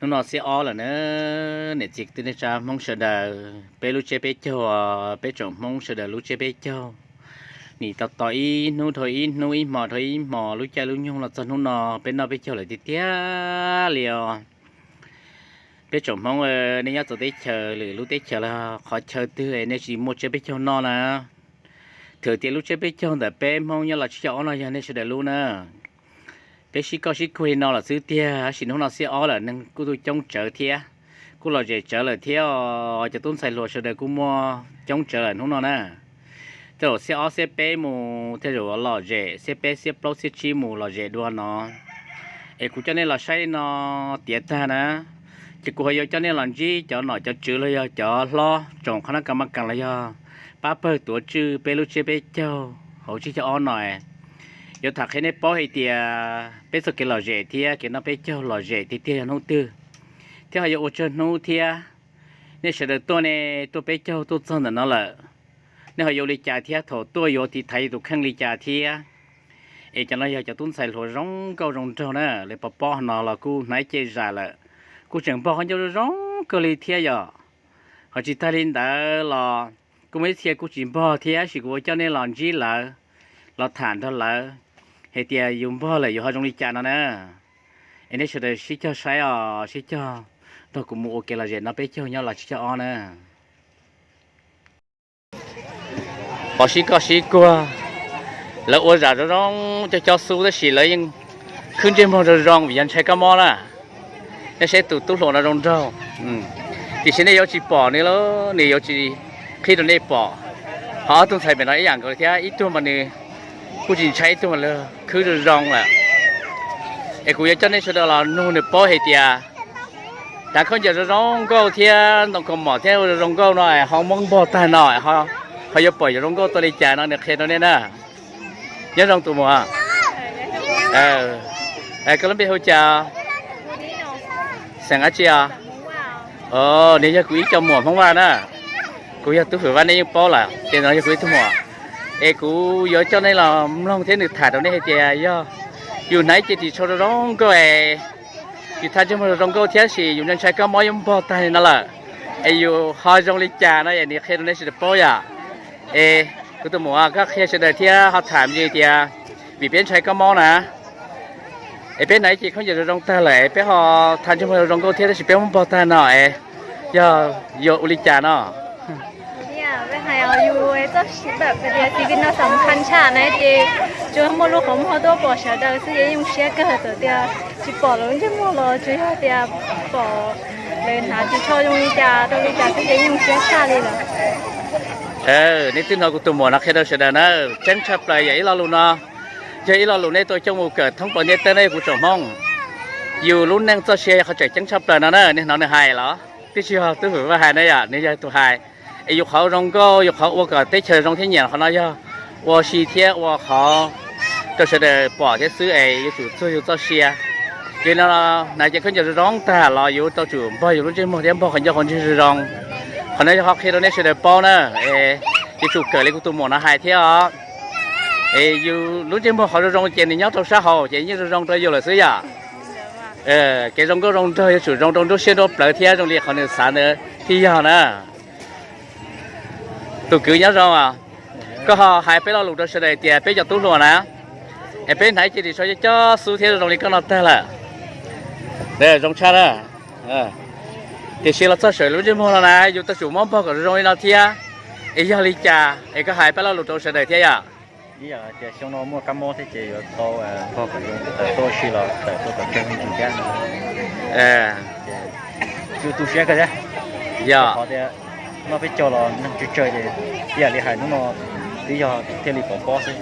Hnub no xiab ob lawm na, niam txiv kwv tij neej tsa Hmoob sawv daws, peb lub tsiab peb caug, peb tsoom Hmoob sawv daws lub tsiab peb caug, nim tos tos ib hnub dhau ib hnub, ib hmo dhau ib hmo, lub caij lub nyoog los txog hnub no peb noj peb caug lawm tiag tiag li os. Peb tsoom Hmoob, nej nyob txawv teb chaws, lwm lub teb chaws los qhov chaw twg nej tsis muaj tsiab peb caug noj na? Thaum tias lub tsiab peb caug ntawm peb Hmoob nyob los tsib caug ob no yog nej sawv daws lub na. Peb sib koj sib kuag li no los xwb tiag, tab sis hnub no xiab ob lawm neeg kuj tuaj coob tsawv thiab, kuj lom zem tsawv lawm thiab. Cov tub ntxhais hluas sawv daws kuj muaj coob tsawv lawm hnub no na. Tej zaum xiab ob xiab peb mus tej zaum lom zem, xiab peb xiab plaub xiab tsib mus lom zem dua no. Es kuv coj nej los saib li no tiav tag na, ces kuv ho yuav coj nej los ntsib cov nom cov tswv los yog cov hlob tsoom qhov nab kas mas kas los yog pab pawg tuav tswj peb lub tsiab peb caug hauv tsib caug ob no. Yuav tham qhia nej paub hais tias peb txoj kev lom zem thiab kev noj peb caug lom zem tiag tiag yog hnub twg, thiab ho yuav ua tsawg hnub thiab. Nej sawv daws tuaj ne, tuaj peb caug tuaj txog ntawm no lawm, nej ho yuav ua li cas thiab, thaum tuaj yuav tiv thaiv tus kheej li cas thiab? Es cov no yog cov tub ntxhais hluas zoo nkauj zoo nraug na, lawv pov pob no los kuj hnav ib ce zam lawm, kuj tseem npog qhov ncauj zoo zoo kawg li thiab yom. Ho tsis tag li ntawd los kuj muaj ib txhia kuj tsis npog thiab, tab sis kuv yuav coj nej los ntsib lawv, los tham nrog lawv hais tias yus npog lawm yus ho zoo li cas no na. Es nej sawv daws sib cog saib os, sib cog nrog kuv mus ua kev lom zem no peb caug nyob los tsib caug ob na. Pom sib koj sib kuag, lawv ua zam zoo zoo cov cob xub tab sis lawv yeej khwb ntsej muag zoo zoo vim yog ntshai kab mob na. Nej saib tus tub hluas no zoo nraug, tiam sis nej yuav tsis pom nws, nws yuav tsis qhib rau nej pom. Ho ob tug ntxhais pem no ib yam nkaus thiab, ib tug mas nws kuj tsis ntshai, ib tug mas khwb zoo zoo lawm. Es kuv yuav coj nej sawv daws los nug nws paub hais tias hnav khaub ncaws zoo zoo nkauj thiab ntoo kaus mom thiab zoo zoo nkauj no ho muab npog tag no ho yuav pom yuav zoo nkauj tau li cas no nws qhia rau nej na. Nyob zoo tus muam. Koj lub npe hu cas? Xeem dab tsi os? Nws yog kuv ib co muam Hmoob Vaj na. Kuv yog Tub Hwm Vaj, nej yeej paub lawm ces no yog kuv ib tug muam. Es kuv yuav coj nej los mloog thiab nws tham rau nej hais tias yog yus hnav ib ce ris tsho zoo zoo nkauj es, ris thaj ntsej muag zoo zoo nkauj thiab sis yus ntshai kab mob yuav npog tag li no lawm, es yus ho zoo li cas no es nws qhia rau nej sawv daws paub yom. Es kuv tus muam, koj qhia sawv daws thiab ho tham me ntsis tias, vim peb ntshai kab mob na, es peb hnav ib ce khaub ncaws zoo zoo tag lawm es peb ho thaj ntsej muag zoo zoo nkauj thiab tab sis peb muab npog tag no es yog yuav ua li cas no? Yus txoj sia tias txiv pis no xam khas tshaj na ces tsuas muaj lub qhov muag tuaj pom sawv daws xwb ces yeej zoo siab kawg, txawm tias tsis pom lawv ntsej muag los tsuas yog tias pom lawv hnav ris tsho zoo li cas rau li cas xwb ces yeej zoo siab tshaj li lawm. Nej twb hnov kuv tus muam no qhia rau sawv daws na, tseeb tshaj plaws yog ib lo lus no, yog ib lo lus nej tuaj coj mus kawm thoob plaws ntiaj teb na yog kuv tsoom Hmoob. Yus lub neej txoj sia yog qhov tseem ceeb tshaj plaws no na, nej hnov nws hais los? Twb tsis yog Tub Hwm Vaj hais na yom, nws yog tus hais. Es yus qhov zoo nkauj, yus qhov ua kom teb chaws zoo thiab nyiam qhov no yog ua si thiab ua qhov rau sawv daws pom thiab xwb es yuav tsum txuag yus txoj sia. Yog li no, hnav ces khaub ncaws zoo zoo tag los yuav tau tsum npog yus lub ntsej muag thiab npog qhov ncauj qhov ntswg zoo zoo. Qhov no yog qhov qhia rau nej sawv daws paub na, es yuav tsum kawm li kuv tus muam no hais thiab os. Es yus lub ntsej muag qhov zoo zoo ces nws nyob rau sab hauv ces yeej zoo zoo rau yus lawm xwb yom. Kev zoo nkauj zoo nraug yuav tsum zoo rau nruab siab nruab plawv thiab zoo li qhov nws xav ntawd thiaj yog na. Tus kwv nyob zoo, koj ho hais peb lo lus rau sawv daws tias peb cov tub hluas na, es peb hnav ib ce ris tsho coj xub thiab zoo li koj no tag lawm, zoo tshaj na. Tiam sis los txog saum lub ntsej muag no na yus tau tsum muab npog kom zoo zoo li no thiab, es yog li cas es koj hais peb lo lus rau sawv daws thiab yom. Ib yam tias xyoo no muaj kab mob thiab ces yuav tau npog kom zoo, tawm tuaj ua si los tawm tuaj kom tsawg me ntsis thiab no. Yus tu siab kawg thiab. Yog qhov tias noj peb caug los neeg tsawg tsawg ces ib yam li hais hnub no twb yog thiaj li pov pob xwb,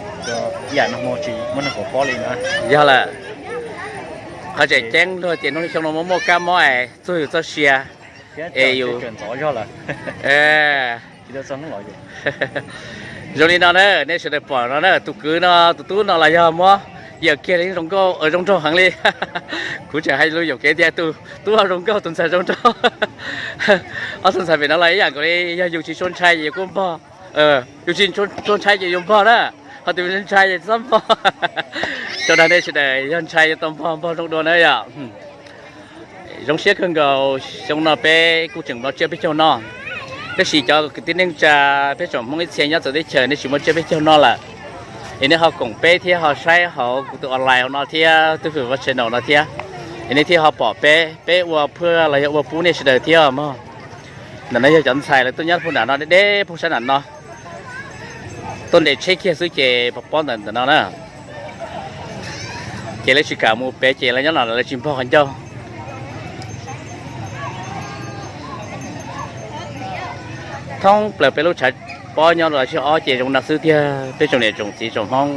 ib yam nag hmo tsis muaj neeg pov pob li na. Yog lawm, qhov tseem ceeb luag tias hnub xyoo no muaj muaj kab mob es txuag yus txoj sia es yus ntxov zog lawm. Zoo li no na, nej sawv daws pom no na, tus kwv no tus tub no los yog muab yawm kiag li zoo nkauj, zoo nraug heev li. Kuv tseem hais lus yaum kev tias tus tub zoo nkauj tus ntxhais zoo nraug. Ob tug ntxhais pem no los ib yam nkaus li, yog yus tsis tshua ntshai ces yus kuj npog, yus tsis tshua ntshai ces yus npog na, ho tus ntshai ces txhob npog. Sawv daws nej sawv daws yog ntshai yuav tau npog, npog zoo dua na yom. Zoo siab kawg nkaus, xyoo no peb kuj tseem muaj tsiab peb caug noj, tab sis cov kwv tij neej tsa, peb tsoom Hmoob ib txhia nyob txawv teb chaws nej tsis muaj tsiab peb caug noj lawm, es nej ho koom peb thiab ho saib hauv kuv tus online hauv no thiab, Tub Fwm Vaj channel no thiab, es nej thiaj ho pom peb, peb ua phuaj los yog ua pub nej sawv daws thiab mog. Ntawm no yog cov ntxhais lawv tuaj nyob puag nram no deb deb puag sab nram no, tuaj nres tsheb kiag xwb ces pom pob ntawm ntawm no na. Ces lawv tsis kam mus pem ces lawv nyob no lawv tsis npog qhov ncauj. Thoob plaws peb lub tshav pob nyob los tsib ob ces zoo no xwb tiag peb tsoom niam tsoom txiv tsoom Hmoob.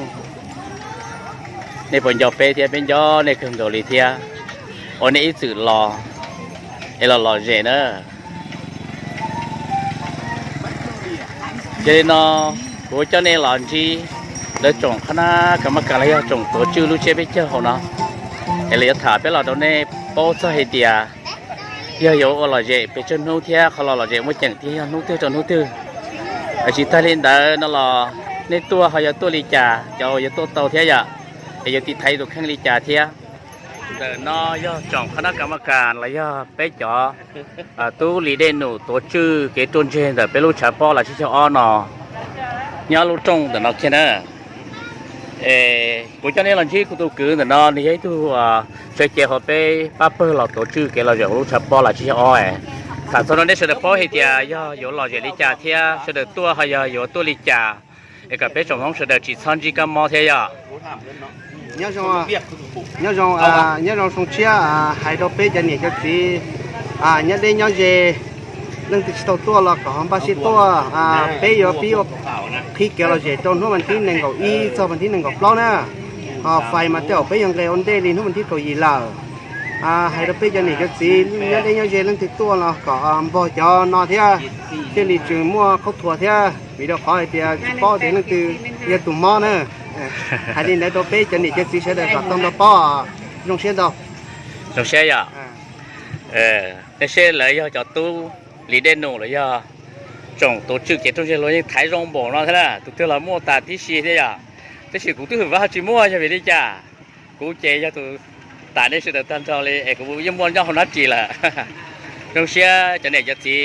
Nej puas nco peb thiab? Peb nco nej kawg nkaus li thiab, ua nej ib txwm los es los lom zem na. Yog li no kuv coj nej los ntsib lawv tsoom qhab nab kas mab kas los yog tsoom tuav tswj lub tsiab peb caug hauv no, es lawv yuav tham peb los rau nej paub txog hais tias yog yuav ua lom zem pes tsawg hnub thiab qhov los lom zem muaj ceem tiag yog hnub twg rau hnub twg. Tsis tag li ntawd no los nej tuaj ho yuav tuaj li cas, cov uas yuav tuaj tau thiab yom, es yuav tiv thaiv tus kheej li cas thiab. Ntawm no yog tsoom qhab nab kas mab kas los yog peb cov tub li dej num tuav tswj kev ruaj ntseg ntawm peb lub tshav pob los tsib caug ob no nyob lub rooj ntawm no kiag na. Kuv coj nej los ntsib kuv tus kwv ntawm no, nws yog ib tug sawv cev hauv peb pab pawg los tuav tswj kev lom zem hauv lub tshav pob los tsib caug ob. Tham txog no nej sawv daws paub hais tias yog yuav lom zem li cas thiab sawv daws tuaj ho yog yuav tuaj li cas, es kom peb tsoom Hmoob sawv daws tsis txhob ntsib kab mob thiab yom. Nyob zoo, nyob zoo xyoo tshiab, hais rau peb cov niam cov txiv nyob deb nyob ze, leej twg tsis tau tuaj los kom ho npaj siab tuaj. Peb yuav pib ua qhib kev lom zem rau hnub vas thib nees nkaum ib txog vas thib nees nkaum plaub na. Ho fais mas tej zaum peb yuav nqes ua ntej li hnub vas thib kaum yim lawm. Hais rau peb cov niam cov txiv nyob deb nyob ze leej twg tuaj los kom npog cov no thiab, thiaj li tseem muaj khaub thuas thiab, vim rau qhov hais tias tsis paub tias leej twg yog tus mob na. Hais li ntawd rau peb cov niam cov txiv sawv daws kom tau nrog paub. Zoo siab ntau. Zoo siab yom. Nej seb lawv yog cov tub li dej num los yog tsoom tuav tswj kev ruaj ntseg luag yeej thaiv zoo npaum no thiab na, tus twg los muaj tas tib si thiab yom. Tab sis kuv Tub Fwm Vaj ho tsis muaj, yog vim li cas? Kuv ces yog tus tas nej sawv daws tag nrho li es kuv yeej muaj nyob hauv nab ris lawm. Zoo siab cov niam cov txiv,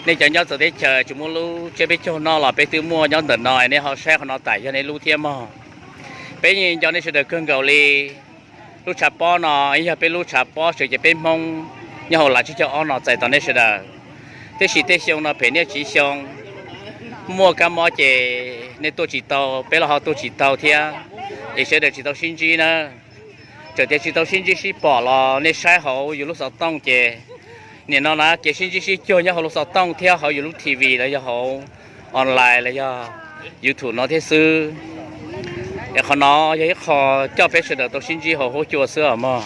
nej cov nyob txawv teb chaws tsis muaj lub tsiab peb caug noj los peb twb muaj nyob ntawm no, nej ho saib qhov no tas yog nej lub thiab mog. Peb yeej nco nej sawv daws kawg nkaus li. Lub tshav pob no yog peb lub tshav pob sawv cev peb Hmoob nyob hauv lav tsib caug ob no txais tos nej sawv daws. Tiam sis tej xyoo no phem niaj tsiv xyoo, muaj kab mob ces nej tuaj tsis tau, peb los ho tuaj tsis tau thiab, es sawv daws tsis tau sib ntsib na. Txawm tias tsis tau sib ntsib sib pom los nej saib hauv yus lub xov tooj ces nim no na kev sib ntsib sib cuag nyob hauv lub xov tooj thiab hauv yus lub T V los yog hauv online los yog YouTube no thiab xwb. Es qhov no yog ib qho coj peb sawv daws tau sib ntsib hauv huab cua xwb os mog.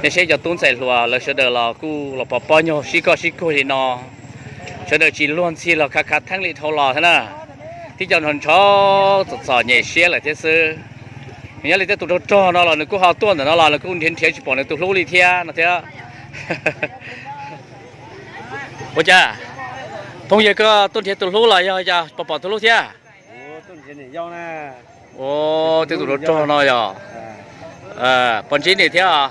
Nej saib cov tub ntxhais hluas lawv sawv daws los kuj los pov pob nyuag sib koj sib kuag li no, sawv daws tsis luag ntxhi los khav khav theeb li dhau los thiab na. Tib co nrho nrho txom txom nyem siab lawm thiab xwb. Nyob li tej tus rog rog no los nws kuj ho tuaj ntawm no los nws kuj nrhiav nrhiav tsis pom nws tus hlub li thiab no thiab. Ua cas, phooj ywg, koj tuaj nrhiav tus hlub los yog pom pom tus hlub thiab? Ua, tej tus rog rog no yog pom ntsib nws thiab.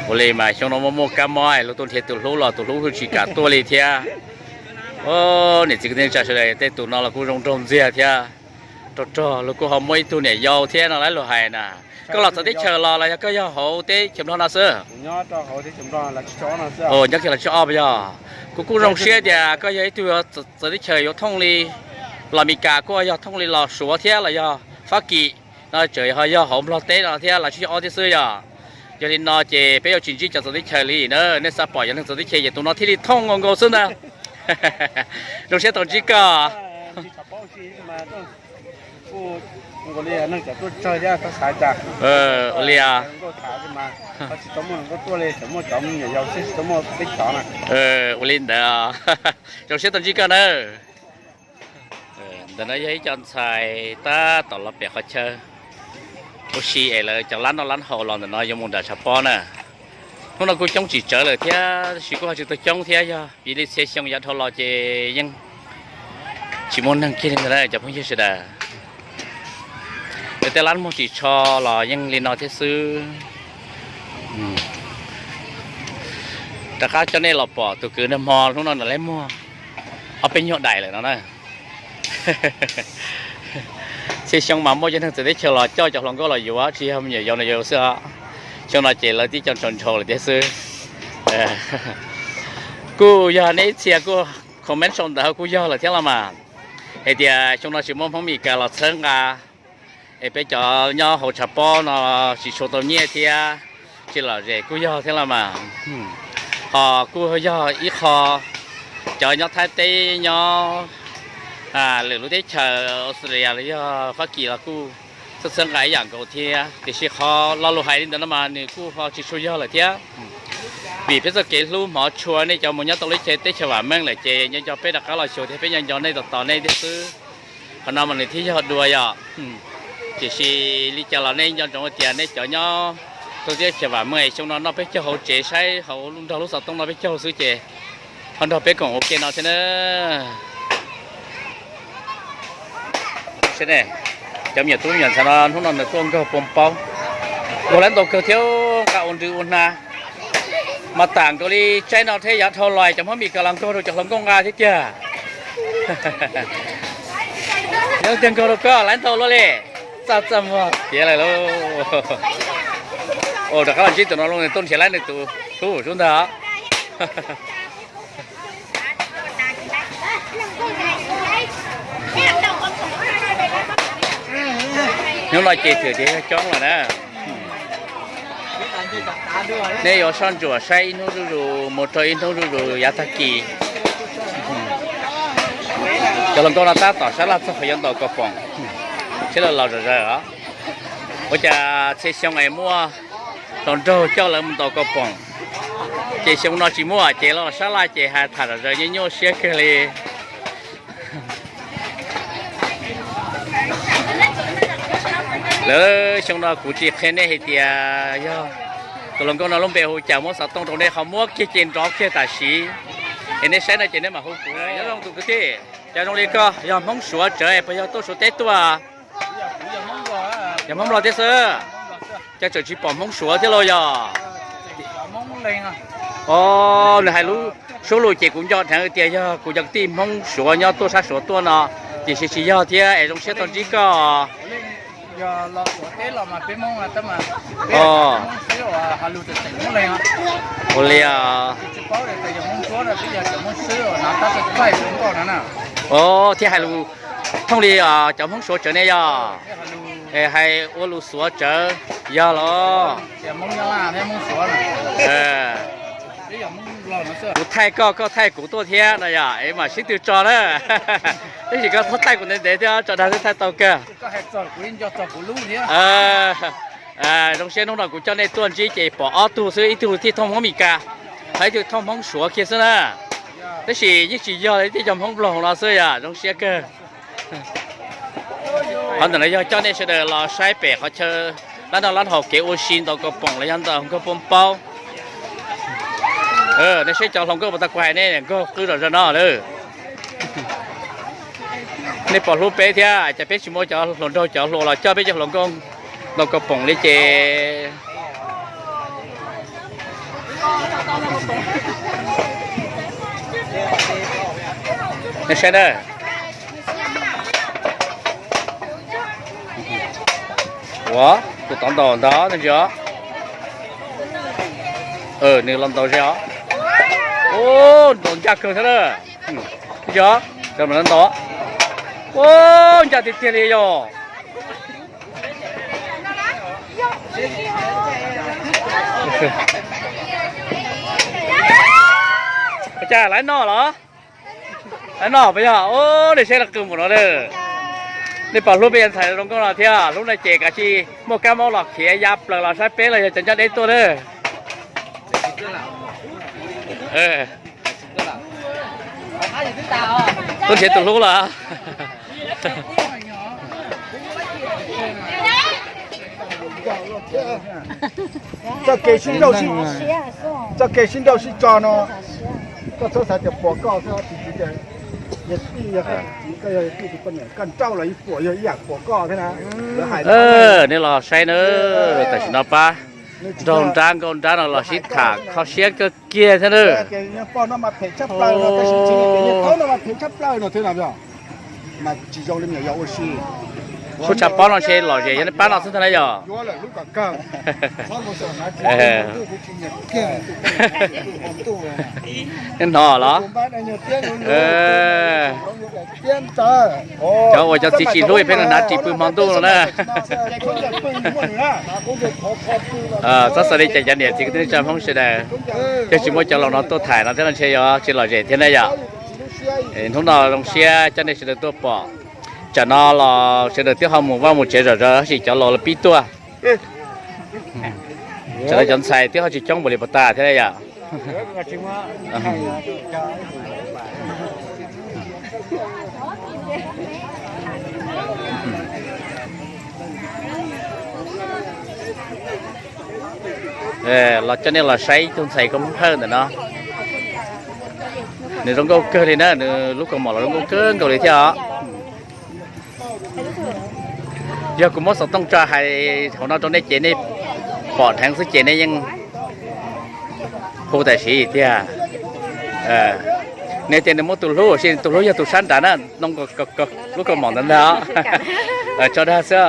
Ua li mas xyoo no muaj muaj kab mob luag tuaj nrhiav tus hlub los tus hlub tsis kam tuaj li thiab. Niam txiv kwv tij neej tsa sawv daws, tej tus no los kuj zoo nraug ntxiag thiab. Rog rog luag kuj ho muaj ib tug niam yau thiab no lawv luag hais na. Koj los txawv teb chaws los los yog koj yog hauv teb chaws Nplog no xwb? Nyob kiag los tsib ob yog. Kuv kuj zoo siab tias koj yog ib tug txawv teb chaws yuav thooj li los Meskas, kuj yog thooj li los Suav thiab los yog Fab Kis no, tseem ho yog hauv Nplog teb no thiab los tsib ob thiab xwb yog. Yog li no ces peb yuav tsis ntsib cov txawv teb chaws li na. Nej xav pom yog neeg txawv teb chaws ces tus no thiaj li thooj nkaus nkaus xwb ntag. Zoo siab tau ntsib koj. Ua li, ua li ntawd. Zoo siab tau ntsib koj na. Ntawm no yog ib co ntxhais tab tom los pem qhov chaw ua si es lawv cov lab noj lab haus los ntawm no yuav mus nram tshav pob na. Hnub no kuj coob tsis tsawg lawm thiab, tab sis kuj ho tsis tau coob thiab, yog vim li txhia xyoo yav dhau los ces yeej tsis muaj neeg kiag li ntag cov phooj ywg sawv daws. Lawv tej lab muag ris tsho los yeej li no thiab xwb. Rov qab coj nej los pom tus kwv nag hmo hnub no nws lab muag ob peb nyuag daim lawm no na. Txhia xyoo mas muaj cov neeg txawv teb chaws los coj cov hluas nkauj los yuav tsis yog me nyuam yaus no yuav xwb os. Xyoo no ces lawv tib co ntshaus ntshaus lawm thiab xwb. Kuj yog nej ib txhia kuj comment sau ntawv kuj yog lawm thiab los mas, hais tias xyoo no tsis muaj Hmoob Mes Kas los txhawb nqa, es peb cov nyob hauv tshav pob no tsis tshua tau nyiaj thiab, tsis lom zem kuj yog thiab los mas. Ho kuj yog ib qho cov nyob Thaib teb nyob lwm lub teb chaws Australia los yog Fab Kis los kuj txhawb txhawb nqa ib yam nkaus thiab, tiam sis qhov lo lus hais li ntawd no mas nws kuj ho tsis tshua yog lawm thiab. Vim peb txoj kev hlub hmov tshua nej cov mus nyob tau lub teb chaws vam meej lawm ces nco nco peb rov qab los xyuas thiab peb nco nco nej tos tos nej thiab xwb. Qhov no mas nws thiaj yog dua yom. Tiam sis li cas los nej nco ntsoov tias nej cov nyob rau teb chaws vam meej xyoo no noj peb caug hauv tsev saib hauv nrog lub xov tooj no peb caug xwb ces ho nrog peb koom ua ke no thiab na. Cov me nyuam tub me nyuam ntxhais no hnub no nws tuaj nkaug poo paub, nkaug lab ntau kawg thiab, nqa ua nrw ua hnav. Mas tam nkaus li tsaib no thiab yav dhau los cov Hmoob Mes Kas los nkaug rau cov hluas nkauj nqa thiab tiag. Yog tiag nkaug rau koj lab ntau luaj li. Txaj txaj muag tiav lawm lauj. Rov qab los ntsib tus no los nws tuaj nrhiav lab nws tus tub sub ntag. Hnub no ces twb tias yog coob lawm na. Nej yuav soj ntsuam saib ib hnub zuj zus mus rau ib hnub zuj zus yav tag kis. Cov hluas nkauj no tab tom sab laj txog qhov yuav ntaus kaus poom, seb lawv los zom zaws os. Ua cas txhia xyoo es muaj hluas nraug coj lawv mus ntaus kaus poom, ces xyoo no tsis muaj ces los sab laj ces hais tham zom zaws nyuaj nyuaj siab kawg li. Lawv xyoo no kuv tsis qhia nej hais tias yog tus hluas nkauj no lub npe hu cas, muab xov tooj rau nej qhov muab kiag ces nrov kiag tam sim. Es nej saib no ces nej mam hu kuv. Nyob zoo tus kwv tij, cas zoo li koj yog Hmoob Suav tsawv es puas yog tuaj Suav teb tuaj? Yog Hmoob Nplog tib xwb. Cas tseem tsis pom Hmoob Suav thiab lauj yog? Os, nws hais lub suab lus ces kuv nco dheev tias yog kuv cov kwv tij Hmoob Suav nyob tuaj sab Suav tuaj no, tiam sis tsis yog thiab es zoo siab tau ntsib koj. Os, ua li os. Os, thiaj hais lus thooj li cov Hmoob Suav tsawv ne yog? Es hais ua lus Suav tsawv yog los? Kuv thaij koj, koj thaij kuv tuaj thiab no yog es mam sib tw tso na. Tab sis koj thaij kuv ntev ntev thiab tso dag thiab thaij tau kawg. Zoo siab hnub no kuv coj nej tuaj ntsib ces pom ob tug xwb, ib tug thiaj thooj Hmoob Mes Kas, ho ib tug thooj Hmoob Suav kiag xwb na. Tab sis yeej tsis yog li, thiaj yog Hmoob Nplog no xwb yog zoo siab kawg. Qhov ntawm no yog coj nej sawv daws los saib pem qhov chaw lab noj lab haus, kev ua si, ntaus kaus poom los yog ntaus nkaug poo paub. Nej saib cov hluas nkauj puas tau kuv hais nej nkaug qwb zom zaws no lawm. Nej puas hlub peb thiab, cas peb tsis muaj cov hluas nraug cov hluas los coj peb cov hluas nkauj ntaus kaus poom li ces. Nej saib na. Ua, tus tod ntaus ntag, nej ntsia. Nws los ntaus ze os. Ntaus ncaj kawg thiab na. Ntsia, ntaus. Ua, ncaj tiag tiag li yog. Cas lawv noj los? Lawv noj puas yog? Ua, nej saib los qw mus no na. Nej puas hlub peb cov ntxhais zoo nkauj no thiab? Hlub no ces kav tsij muaj kab mob los khiav ya plaws los saib peb los yog cov ncaj deb tuaj na. Tuaj nrhiav tus hlub los. Txoj kev sib nrauj sib, txoj kev sib nrauj sib tso no, koj txhob xav tias puas koj xwb, tsis tsis tias yog tij yog qe. Nej los saib na, tam sim no pab nraug nrab nkauj nrab no los sib tham kho siab kawg kiag thiab na. Suab tshav pob no ntshe lom zem yog nej pab no xwb ntag na yog. Nej hnov los? Cov uas cov txiv tsis hlub peb no hnav ris pw hmo ntuj no na. Txhob xav li cas cov niam txiv kwv tij neej tsa Hmoob sawv daws, yog tsis muaj cov laus no tuaj tham no thiab no ntshe yuav tsis lom zem thiab na yom. Hnub no zoo siab coj nej sawv daws tuaj pom. Tsam no los sawv daws twb ho mus vaj mus tsev zom zaws tab sis cov laus los pib tuaj. Tsam no cov ntxhais twb ho tsis coob npaum li puas tas thiab yom. Los coj nej los saib ib tug ntxhais koob hawj ntawm no. Nws zoo nkauj kawg li na, nws lub kaus mom los zoo nkauj kawg nkaus li thiab os. Yog kuv muab xov tooj tso hais hauv no rau nej ces nej pom dheev xwb ces nej yeej hu tam sim tiag. Nej tias nws muaj tus hlub, tus hlub yog tus sab nrad na, lub kaus mom ntawd ntag. Tso dag xwb,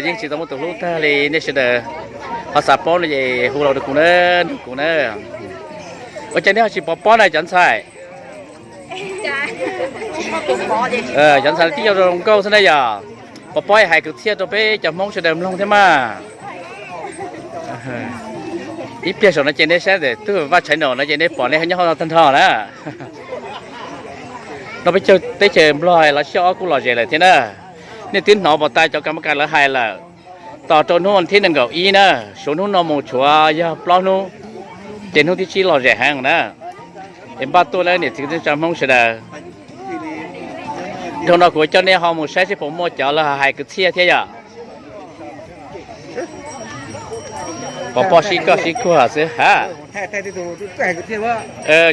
yeej tsis tau muaj tus hlub tag li. Nej sawv daws ho xav paub no ces hu los rau kuv na, nug kuv na. Ua cas nej ho tsis pov pob na cov ntxhais? Cov ntxhais tib co zoo nkauj xwb na yom. Pov pob hais kwv txhiaj rau peb cov Hmoob sawv daws mloog thiab mas. Ib pliag saum no ces nej saib ntawm tug vaj tshaiv no no ces nej pom nej nyob hauv no tag nrho na. No peb caug teb chaws Nplog los xyoo ob kuj lom zem lawm thiab na. Nej twb hnov pom tas cov kam mab kas lawv hais lawm, tos rau hnub thib nees nkaum ib na, suav hnub no mus tshuav yog plaub hnub, ces hnub thib tsib lom zem heev na. Es npaj tuaj na niam txiv kwv tij neej tsa Hmoob sawv daws. Dhau no kuv coj nej ho mus saib seb puas muaj cov lawv hais kwv txhiaj thiab yom. Pov pob sib koj sib kuag xwb ha.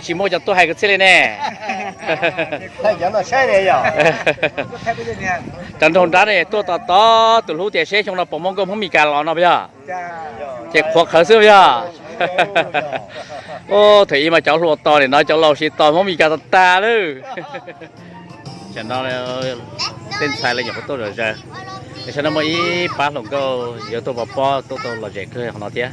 Tsis muaj cov tuaj hais kwv txhiaj li ne. Cov nraug nrab ne tuaj tos tos tus hlub tias seb xyoo no puas muaj nkauj Hmoob Mes Kas los no puas yog? Ces qhuav qhawv xwb puas yog? Thaum ub mas cov hluas tos nim no cov laus tsis tos, Hmoob Mes Kas tag tag lawm. Tam no tej ntxhais lawv nyuam qhuav tuaj zom zaws, es saib no muaj ib pab hluas nkauj yuav tuaj pov pob tuaj tau lom zem kawg qhov no thiab.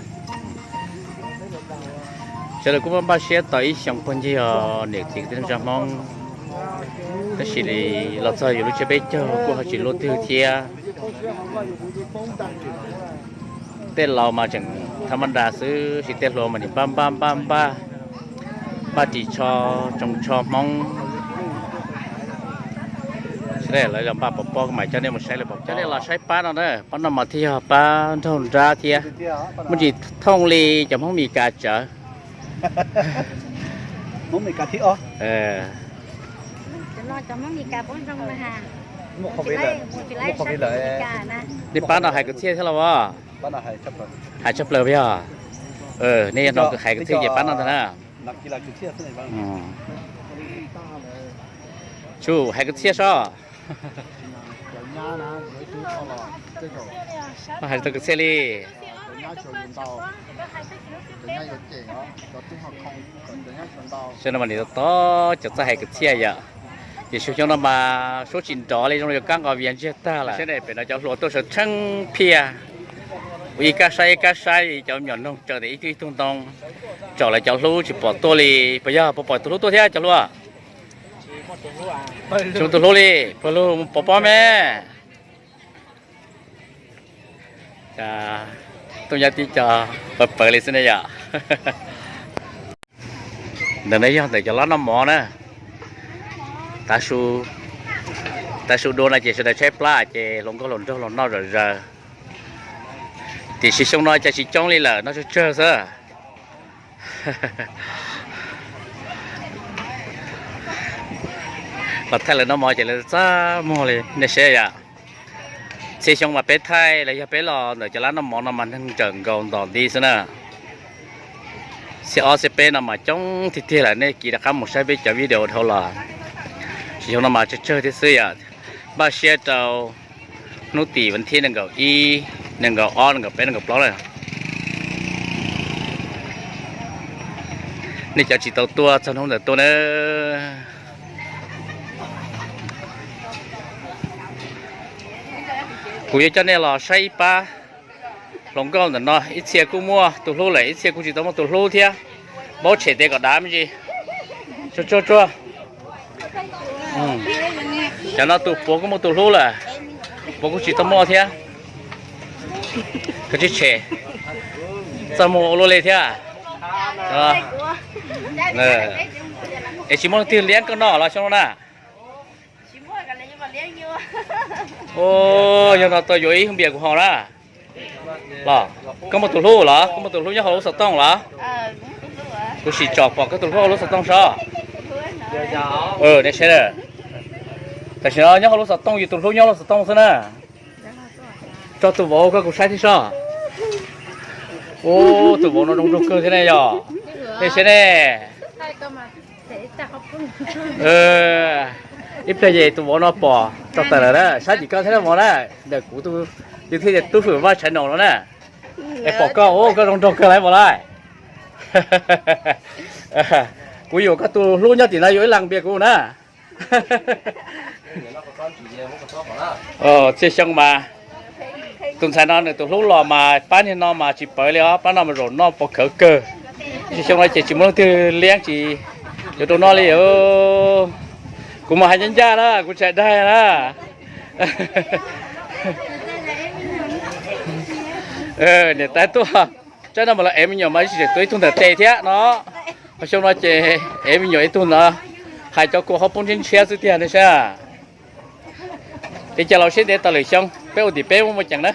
Sawv daws kuj npaj siab tos ib xyoos puag ncig os niam txiv kwv tij neej tsa Hmoob, tab sis los txog yus lub tsiab peb caug kuj ho tsis luaj twg thiab. Tej laus mas tseem thab mab nra xwb, tab sis tej hluas mas nim npaj npaj npaj npaj, npaj ris tsho, tsoo tsho Hmoob. Sawv daws los npaj pov pob mas coj nej mus saib lawv pov pob. Coj nej los saib pab no na, pab no mas thiaj yog pab nraug nrab thiab, muaj ntsis thooj li cov Hmoob Mes Kas tsawv. Nej pab no hais kwv txhiaj thiab los as? Hais tshaj plaws puas yog? Nej yog no hais kwv txhiaj ces pab no ntag na. Tsuj, hais kwv txhiaj sob. Hais tau kwv txhiaj li. Xyoo no mas nim tos cov txawj hais kwv txhiaj yom. Ces xyoo no mas suab tsis nrov li, zoo li cov kab nqos vias ntsiag tag lawm. Saib pem no cov hluas tuaj sawv tsheej phiaj, ua ib kab saib ib kab saib, cov me nyuam noog tsaws ntawm ib tug ib tug ntoo, tsaum lawv cov hlub tsis pom tuaj li. Puas yog, puas pom tus hlub tuaj thiab cov hluas? Tsis muaj tus hlub li, puas lug pov pob me? Tuaj nyob tib co pawv pawv li xwb ne yom. Ntawm no yog ntawm cov lab noj mov na. Tav su, tav su dua no ces sawv daws tshaib plab ces hluas nkauj hluas nraug los noj zom zaws. Tiam sis xyoo no cas tsis coob li lawm, noj tsawg tsawg xwb. Los thaij lawv noj mov ces lawv txaj muag li nej saib yom. Txhia xyoo mas peb thaij los yog peb los ntawm cov lab noj mov no mas neeg ntsawm nkaus ntom nti xwb na. Txhia ob txhia peb no mas coob tiag tiag lawm, nej kis rov qab mus saib peb cov video dhau los. Tsis xyoo no mas tsawg tsawg thiab xwb yom. Npaj siab rau hnub tim vas thib nees nkaum ib, nees nkaum ob, nees nkaum peb, nees nkaum plaub lawm. Nej cov tsis tau tuaj txog hnub ntawd tuaj na. Kuv yuav coj nej los saib ib pab hluas nkauj ntawm no, ib txhia kuj muaj tus hlub lawm, ib txhia kuj tsis tau muaj tus hlub thiab. Npaub tshem tes kom dav me ntsis. Tsuag tsuag tsuag. Cov no tus puav kuj muaj tus hlub lawm, puav kuj tsis tau muaj thiab. Koj tsis tshem, txaj muag ua luaj li thiab. Es tsis muaj leej twg liab koj noj los xyoo no na? Yog no tau yuav ib hwj npias kuv haus na. Los, koj muaj tus hlub los? Koj muaj tus hlub nyob hauv lub xov tooj los? Kuv sim tsom pom koj tus hlub hauv lub xov tooj sob. Nej saib, tam sim no nyob hauv lub xov tooj, yus tus hlub nyob lub xov tooj xwb na. Tso tus vauv koj kuv saib thiab sob. Ub, tus vauv no zoo nraug kawg thiab ne yog. Nej saib ne. Ib pliag ces tus vauv no pom tso tawm lawm na, saib tim koj thiab na vauv na. Ntawm kuv tus, yus thiaj tias tub fwm Vaj Tshaiv Noom no na. Es pom koj, koj zoo nraug kawg lawm vauv lawm. Kuv yuav koj tus hlub nyob tim no yuav ib leeg npias kuv na. Txhia xyoo mas tus ntxhais no nws tus hlub los mas pab niag no mas tsis pawv li os, pab no mas zaum noj pov khawv kawg. Txhia xyoo no ces tsis muaj leej twg liab tsis yuav rau noj li. Kuv mas hais ncaj ncaj na, kuv tsis hais dag na. Niam tais tuaj, tsam no mas lawv ev me nyuam mas tsis tseem tuaj ib tug ntawm tes thiab no. Ho xyoo no ces ev me nyuam ib tug ntawd, hais cov kua hauv paus ntshiab ntshiab xwb tiag ne saib. Ces cia los sib ntev tas lwm xyoo peb ua tim peb muaj muaj ceem na.